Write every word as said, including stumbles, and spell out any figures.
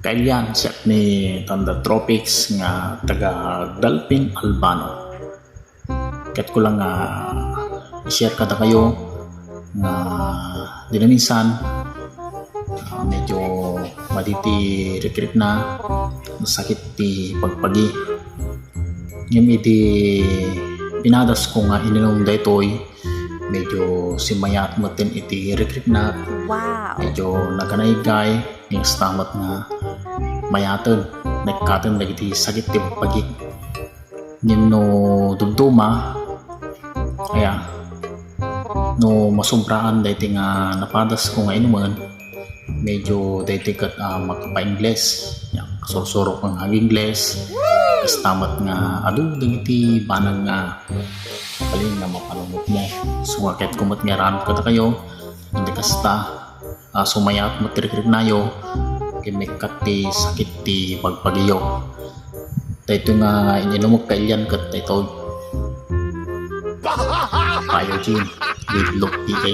Kailian, siak ni Thunder Tropics nga taga Dalpin, Albano. Ket ko lang nga i-share kadakayo nga dinaminsan, ah, medyo madi ti rikrikna, sakit ti pagpagi. Ngem idi pinadas ko nga ininum daytoy, medyo simmayaat metten iti rikrikna. Wow. Medyo naganaygay, ngem kasta met nga mayaten, naikkaten dagiti sakit ti pagpagi. Ngem no dumduma, aya, no masobraan daytoy nga napadas ko nga inumen, medyo daytoy ket, ah, makapaingles. Nya, sursurok nga agingles. Kasta met nga adu dagiti banag nga balin nga mapanunotmo. So, nga ket kumet nga ran kadakayo, hindi kasta, ah, sumayaat met ti rikriknayo, ket maikkat ti sakit ti pagpagiyo. Daytoy nga ininumek kailian ket daytoy. Biogen, with Luke P K.